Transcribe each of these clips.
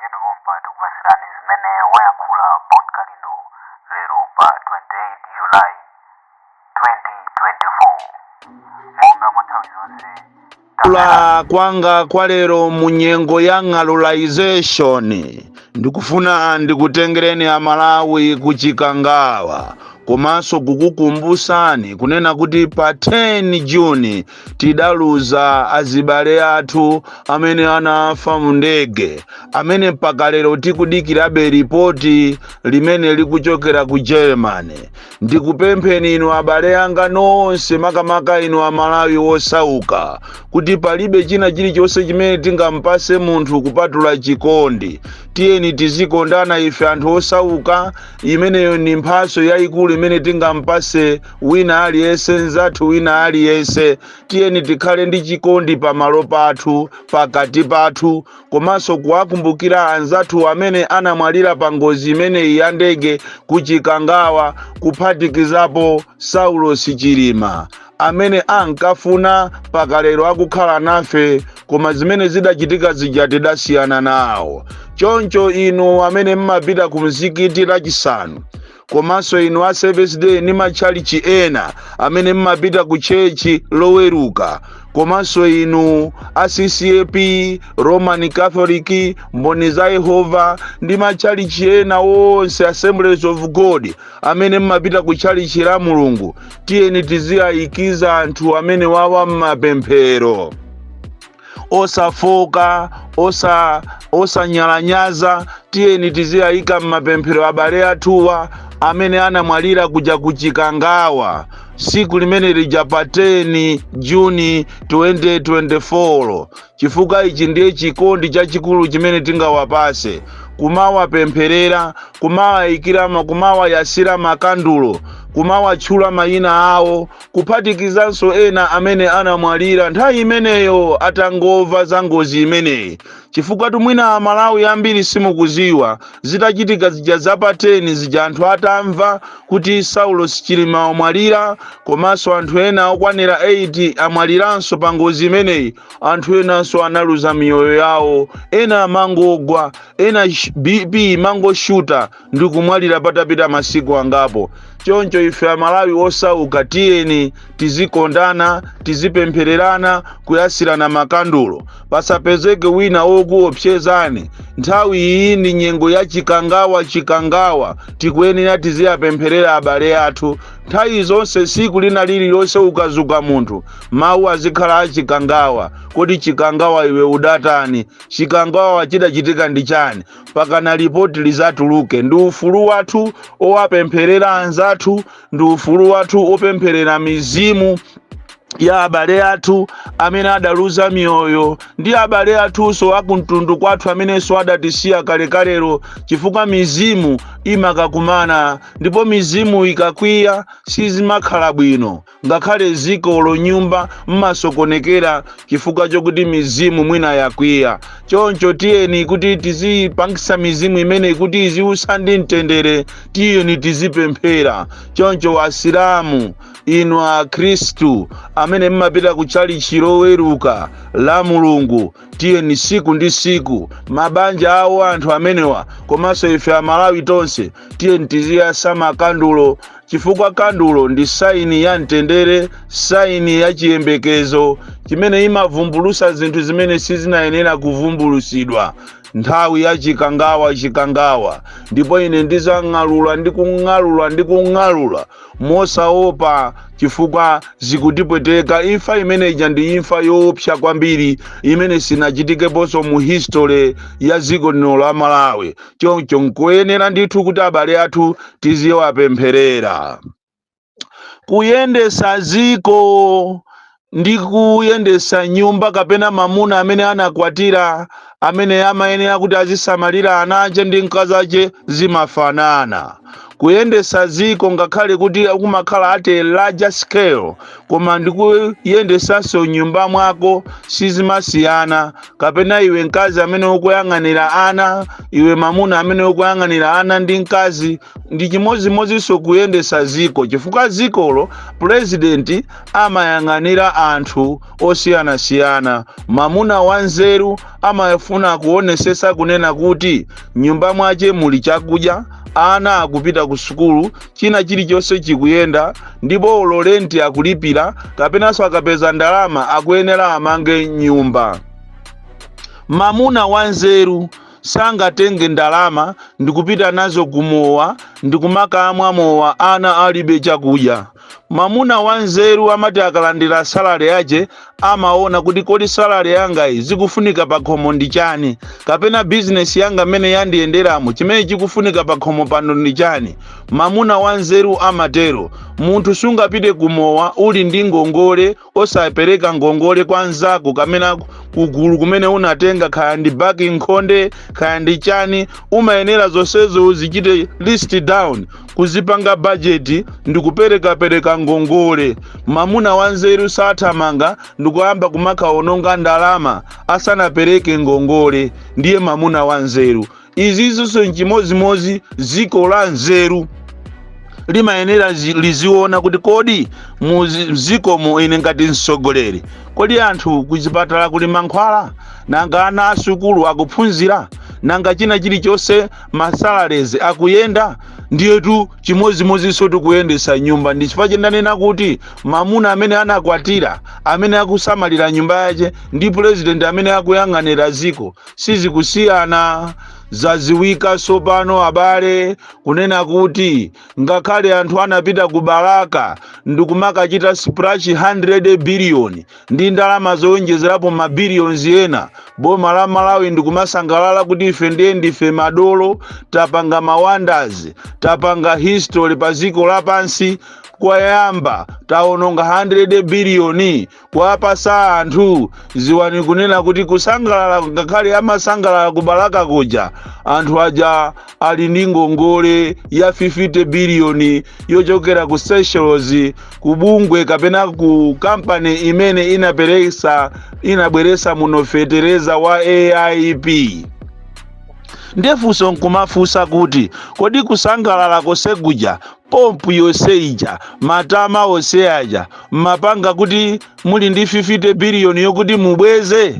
Posachedwa pompa tikupasirani zimene wayankhula Bon Kalindo lero pa 28 July 2024. Monga mwa nthawi zonse. Kula kwanga kwa lero mu nyengo ya ng'alulization, ndikufuna ndikutengereni Amalawi kuchikangawa, komanso kukukumbusani kunena kuti pa 10 Juni tidaluza azibale athu amene anafa mu ndege, amene mpaka lero tikudikirabe ripoti limene likuchokera ku Germany. Ndikupempheni inu abale anga nonse, makamaka inu Amalawi wosauka, kuti palibe china chilichonse chimene tingampase munthu kupatula chikondi. Tiyeni tizikondana ife anthu osauka. Imeneyo ni mphaso yayikulu imene tingampase wina aliyense, nzathu wina aliyense. Tiyeni tikhale ndi chikondi pamalo pathu, pakati pathu, komanso kuwakumbukira anzathu amene anamwalira pa ngozi imeneyi ya ndege kuchikangawa, kuphatikizapo Saulos Chilima amene ankafuna pakalero akukhala nafe, koma zimene zidachitika zija tidasiyana nawo. Choncho inu amene mmapita ku mzikiti Lachisanu, komanso inu a Seventh Day ndi matchalichi ena amene mmapita ku church Loweruka, komanso inu a CCAP, Roman Catholic, Mboni za Yehova ndi matchalichi ena onse, Assemblies of God, amene mmapita ku tchalichi la Mulungu, tiyeni tiziyayikiza anthu amene wawa mmapemphero, osafoka, osanyalanyaza. Tiyeni tiziyayika mmapemphero abale athuwa amene anamwalira kuja kuchikangawa siku limene lija pa 10 Juni 2024, chifukwa ichi ndiye chikondi chachikulu chimene tingawapase: kumawapempherera, kumawayikira, kumawayasira makandulo, kumawatchula mayina awo, kuphatikizanso ena amene anamwalira nthawi imeneyo atangomva za ngozi imeneyi. Chifukwa tumwina Amalawi ambiri simukuziwa, zitachitika zija zapa 10 zija, anthu atamva kuti Saulos Chilima amwalira, komanso anthu ena okwanira 8 amwaliranso pa ngozi imeneyi, anthu enanso analuza miyoyo yawo, ena amangogwa, ena BP imangoshuta ndi kumwalira patapita masiku angapo. Choncho ife Amalawi osauka, tiyeni tizikondana, tizipemphererana, kuyasirana makandulo. Pasapezeke wina wokuopsezani. Nthawi iyi ndi nyengo ya chikangawa. Chikangawa, tikuyenera tiziyapempherera abale athu nthawi zonse. Siku lina lililonse ukazuka munthu, mawu azikhala achikangawa. Kodi chikangawa iwe udatani? Chikangawa chidachitika ndi chani? Pakana ripoti lizatuluke. Ndi ufulu wathu owapempherera anzathu, ndi ufulu wathu opempherera mizimu ya abale athu amene adaluza miyoyo ndi abale athunso akumtundu kwathu amenenso adatisiya kalekalero, chifukwa mizimu imakakumana, ndipo mizimu ikakwiya sizimakhala bwino. Ngakhale ziko nyumba mmasokonekera chifukwa chokuti mizimu mwina yakwiya. Choncho tiyeni kuti tizipangisa mizimu imeneyi kuti iziusa ndi mtendere, tiyeni tizipemphera. Choncho Asilamu, inu Akhristu amene mmapita ku tchalitchi Loweruka la Mulungu, tiyeni siku ndi siku, mabanja awo anthu amenewa, komanso ife Amalawi tonse, tiyeni tiziyasa makandulo, chifukwa kandulo ndi sign ya mtendere, sign ya chiyembekezo chimene imavumbulusa zinthu zimene sizinayenera kuvumbulusidwa nthawi ya chikangawa. Chikangawa, ndipo ine ndizang'alula ndi kung'alula ndi kung'alula mosaopa, chifukwa zikutipweteka. Imfa imeneja ndi imfa yoopsa kwambiri imene sinachitikeponso mu history ya dziko lino la Malawi. Choncho nkoyenera ndithu kuti abale athu tiziwapempherera. Kuyendesa ziko ndi kuyendesa nyumba, kapena mamuna amene anakwatira amene amayenera kuti azisamalira ana ache ndi mkazi ache, zimafanana. Kuyendesa ziko, ngakhale kuti kumakhala at a larger scale, koma ndikuyendesanso nyumba mwako sizimasiyana. Kapena iwe mkazi amene ukuyang'anira ana, iwe mamuna amene ukuyang'anira ana ndi mkazi, ndi chimodzimodzinso kuyendesa ziko, chifukwa zikolo president amayang'anira anthu osiyanasiyana. Mamuna wanzeru Amafuna kuonesesa kunena kuti nyumba mwache muli chakudya, ana akupita ku sukulu, china chilichonse chikuyenda, ndipo olo renti akulipira, kapenanso akapeza ndalama akuyenera amange nyumba. Mamuna wanzeru sangatenge ndalama ndikupita nazo kumowa ndikumakamwa mowa ana alibe chakudya. Mamuna wanzeru amati akalandira salary yache amaona kuti kodi salary yanga iyi zikufunika pakhomo ndi chani, kapena bizinesi yanga mmene yandiyenderamo chimene chikufunika pakhomo pano ndi chani? Mamuna wanzeru amatero. Munthu sungapite kumowa uli ndi ngongole, osapereka ngongole kwa nzako kamena kugulu kumene unatenga, kaya ndi baki nkhonde, kaya ndi chani. Umayenera zonsezo uzichite list down, kuzipanga bajeti ndikuperekapereka ngongole. Mamuna wanzeru sathamanga ndikuyamba kumakaononga ndalama asanapereke ngongole. Ndiye mamuna wanzeru. Izinso nchimozimozi, ziko la nzeru limayenera liziona kuti kodi muzikomo ine ngati mtsogoleri, kodi anthu kuchipatala kuli mankhwala? Nanga ana asukulu akuphunzira? Nanga china chilichonse, ma salaries akuyenda? Ndiyetu chimozimozinso tikuyendesa nyumba. Ndi chifukwa chendanena kuti mamuna amene anakwatira, amene akusamalira nyumba yache, ndi president amene akuyang'anira ziko sizikusiyana. Zaziwika sopano, abale, kunena kuti ngakhale anthu anapita ku Balaka ndikumakachita splash 100 billion ndi ndalama zowonjezerapo ma billions ena, boma la Malawi ndikumasangalala kuti ife ndiye ndife madolo, tapanga ma wonders, tapanga history pa ziko lapansi, kwayamba taononga 100 billion kuwapasa anthu. Ziwani kunena kuti kusangalala, ngakhale amasangalala ku Balaka kuja, anthu aja ali ndi ngongole ya 50 billion yochokera ku Seychelles, ku bungwe kapena ku kampani imene inabweresa muno fetereza wa AIP. Ndefunso nkumafunsa kuti kodi kusangalala kosekuja, pomp yonse ija, matama onse aja, mmapanga kuti muli ndi 50 billion yokuti mubweze?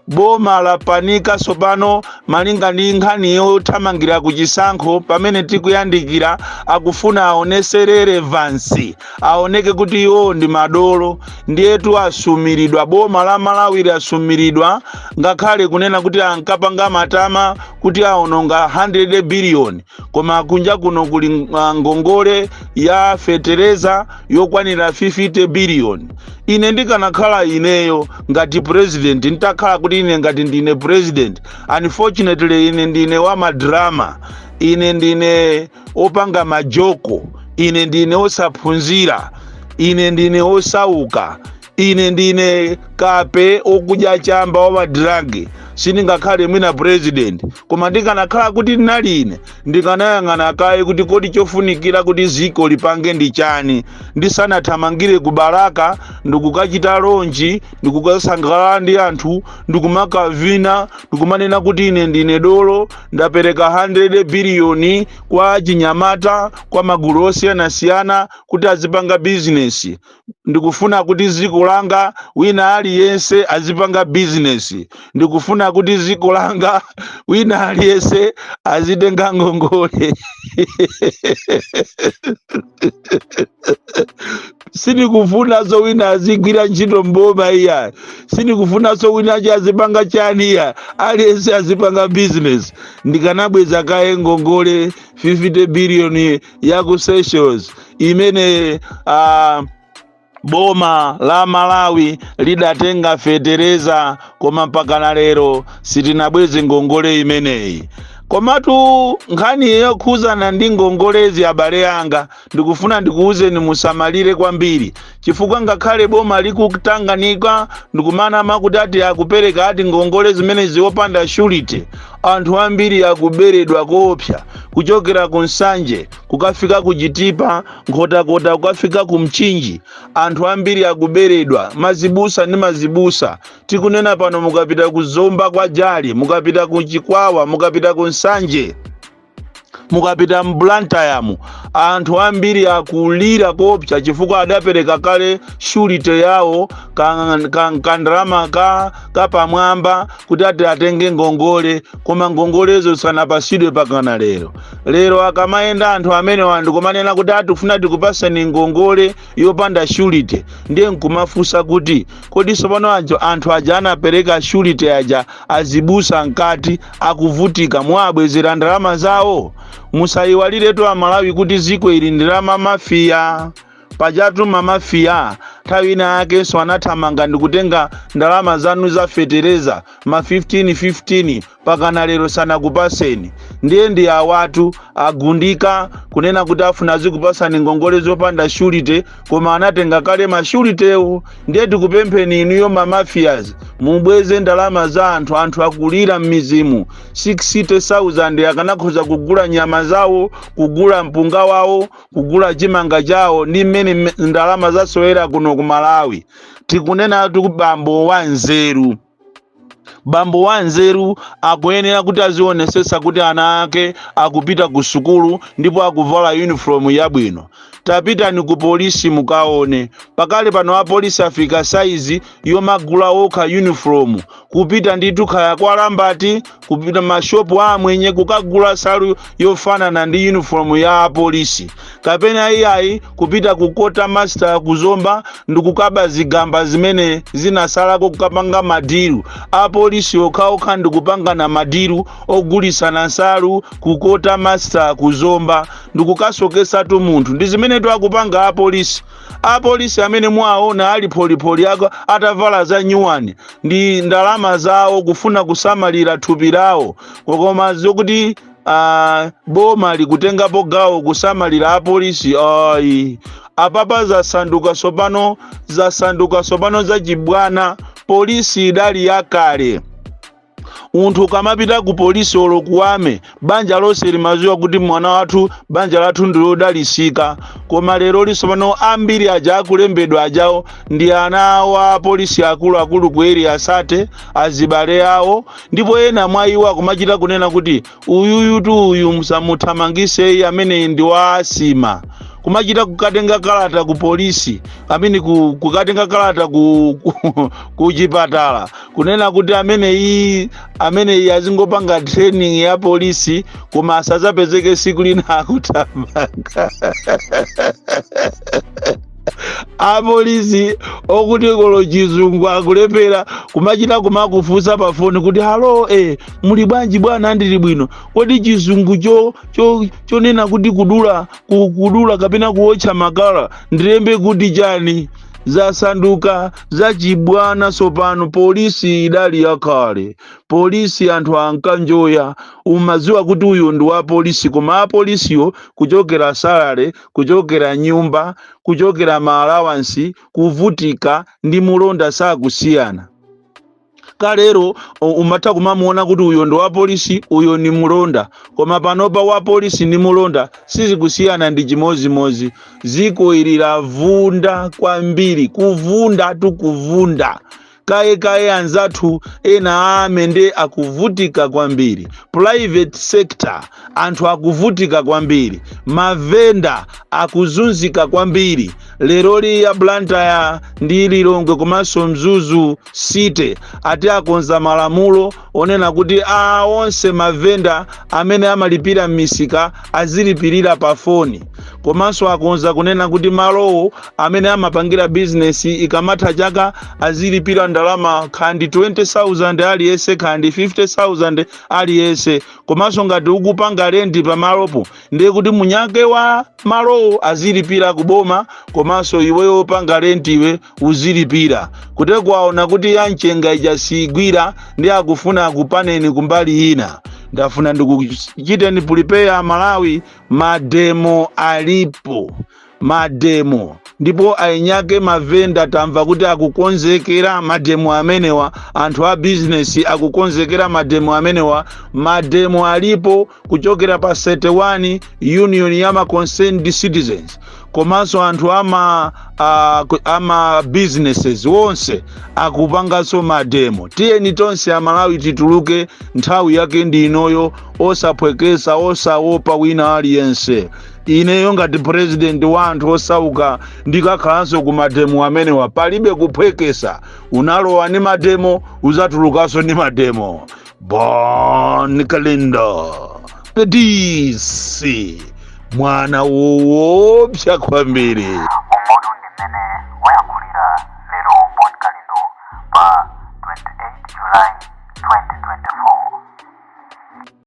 Boma lapanika sopano malinga ndi nkhani yothamangira ku chisankho pamene tikuyandikira. Akufuna aonese relevance, aoneke kuti iwo ndi madolo. Ndiyetu asumiridwa, boma la Malawi asumiridwa. Ngakhale kunena kuti ankapanga matama kuti aononga 100 billion, koma kunja kuno kuli ngongole ya fetereza yokwanira 50 billion. Ine ndikanakhala ineyo ngati president, nditakhala kuti ine ngati ndine president, unfortunately ine ndine wa ma drama, ine ndine opanga ma joke, ine ndine osaphunzira, ine ndine osauka, ine ndine kape okudya chamba wa ma drugs, sindingakhale mwina president. Koma ndikanakhala kuti ndinali ine, ndikanayang'ana kaye kuti kodi chofunikira kuti ziko lipange ndi chani, ndisanathamangire ku Balaka ndikukachita launch, ndikukasangalala ndi anthu, ndikumakavina, ndikumanena kuti ine ndine dolo, ndapereka 100 billion kwa chinyamata, kwa magulu osiyanasiyana kuti azipanga bizinesi. Ndikufuna kuti dziko langa wina aliyense azipanga bizinesi. Ndikufuna kuti dziko langa wina aliyense azitenga ngongole. Sindikufunanso wina azigwira ntchito mboma iya, sindikufunanso wina achi azipanga chani iya, aliyense azipanga bizinesi. Ndikanabweza kaye ngongole 50 billion ya ku Seychelles imene boma la Malawi lidatenga fetereza, koma mpakana lero sitinabweze ngongole imeneyi. Komatu nkhani yokhuzana ndi ngongolezi, abale anga, ndikufuna ndikuwuzeni musamalire kwambiri, chifukwa ngakhale boma likutanganika ndikumanama kuti ati akupereka ati ngongole zimene ziwopanda surety, anthu ambiri akuberedwa koopsa, kuchokera ku Nsanje kukafika ku Chitipa, Nkhotakota kukafika ku Mchinji. Anthu ambiri akuberedwa, mazibusa ndi mazibusa. Tikunena pano, mukapita ku Zomba kwa Jali, mukapita ku Chikwawa, mukapita ku Nsanje, mukapita m'Blantyre, Anthu ambiri akulira kopsa chifukwa adapereka kale surety yawo, kandalama kapamwamba kuti ati atenge ngongole, koma ngongolezo sanapasidwe pakana lero. Lero akamayenda anthu amenewa ndikumanena kuti atifuna tikupaseni ngongole yopanda surety, ndiye nkumafunsa kuti kodi tsopano anthu aja anapereka surety aja, azibusa mkati akuvutika, mwabwezera ndalama zawo? Musayiwaliretu Amalawi kuti ziko ili ndi la mamafiya. Pajatu mamafiya nthawi ina yakenso anathamanga ndikutenga ndalama zanu za fetereza ma 15 15, pakana lero sanakupaseni. Ndiye ndi awatu agundika kunena kuti afuna azikupasani ngongole zopanda surety, koma anatenga kale ma suretywo. Ndiye tikupempheni inuyo mamafiyas, mubweze ndalama za anthu. Anthu akulira m'mizimu. 60,000 akanakhoza kugula nyama zawo, kugula mpunga wawo, kugula chimanga chawo. Ndi mmene ndalama zasowera kuno ku Malawi. Tikunena kuti bambo wa nzeru, bambo wa nzeru akuyenera kuti azionesesa kuti ana ake akupita ku sukulu ndipo akuvala uniform yabwino. Tapitani ku polisi mukaone. Pakale pano apolisi afika saizi yomagula okha uniform, kupita ndithu khaya kwa Lambati, kupita mashopu amwenye kukagula salu yofanana ndi uniform ya apolisi, kapena iyayi kupita ku Quarter Master kuzomba ndikukaba zigamba zimene zinasalako, kukapanga madiru apolisi okhaokha ndikupangana madiru ogulisana nsalu ku Quarter Master kuzomba ndikukasokesatu munthu. Ndi zimene akupanga apolisi. Apolisi amene mwaona ali pholipholi ako atavala za nyuwani ndi ndalama zawo, kufuna kusamalira thupi lawo. Koma zokuti boma likutengapo gawo kusamalira apolisi, ayi. Apapa zasanduka sopano, zasanduka sopano zachibwana. Polisi idali yakale. Munthu ukamapita ku polisi olo kuwame, banja lonse limaziwa kuti mwana wathu, banja lathu ndilodalisika. Koma lero lisopano ambiri aja akulembedwa ajawo ndi ana awo a polisi akuluakulu ku Area 30, azibale awo. Ndipo ena mwa iwo akumachita kunena kuti uyuyutu uyu musamuthamangiseyi, amene ndi wa asima. Kumachita kukatenga kalata ku polisi amene kukatenga kalata ku chipatala kunena kuti amene iyi azingopanga training ya polisi, koma asadzapezeke siku lina akuthamanga. Apolisi okuti kolo chizungu akulepera, kumachita kumakufunsa pa foni kuti, "Hello, muli bwanji bwana?" "Ndili bwino." "Kodi chizungu chonena kuti kudula, kudula kapena kuwotcha makala ndilembe kuti chani?" Zasanduka zachibwana sopano. Polisi idali yakale. Polisi anthu ankanjoya, umadziwa kuti uyu ndi wa polisi. Koma apolisiyo kuchokera salary, kuchokera nyumba, kuchokera ma allowance, kuvutika ndi mulonda sakusiyana. Kalero umatha kumamuona kuti uyo ndi wa polisi, uyo ni mulonda, koma panopa wa polisi ndi mulonda sizikusiyana, ndi chimozimozi. Ziko ili lavunda kwambiri, kuvunda tukuvunda kaye kaye. Anzathu ena amende akuvutika kwambiri, private sector anthu akuvutika kwambiri, mavenda akuzunzika kwambiri. Leroli ya Blantyre ndi Lilongwe komanso Mzuzu City ati akonza malamulo onena kuti a onse mavenda amene amalipira m'misika azilipirira pa foni. Komanso akonza kunena kuti malowo amene amapangira bizinesi ikamatha chaka azilipira ndalama khandi 20,000 aliyense, khandi 50,000 aliyense. Komanso ngati ukupanga rent pamalopo, ndiye kuti munyake wa malowo azilipira kuboma, komanso iweyo upanga rent iwe uzilipira. Kuti kwaona kuti yamchenga ija sigwira, ndi akufuna akupaneni kumbali ina. Ndafuna ndikuchiteni prepare Malawi, mademo alipo, mademo. Ndipo ainyake mavenda tamva kuti akukonzekera mademo amenewa, anthu a bizinesi akukonzekera mademo amenewa. Mademo alipo kuchokera pa 31, union ya ma concerned citizens komanso anthu ama businesses wonse akupanganso mademo. Tiyeni tonse Amalawi tituluke, nthawi yake ndi inoyo, osaphwekesa, osaopa wina aliyense. Ineyo ngati president wa anthu osauka ndikakhalanso ku mademo amenewa. Palibe kuphwekesa. Unalowa ndi mademo, uzatulukanso ndi mademo. Bon Kalindo, the DC, mwana woopsa kwambiri. Umotu ndi mmene wayankhulira lero Bon Kalindo pa 28 July.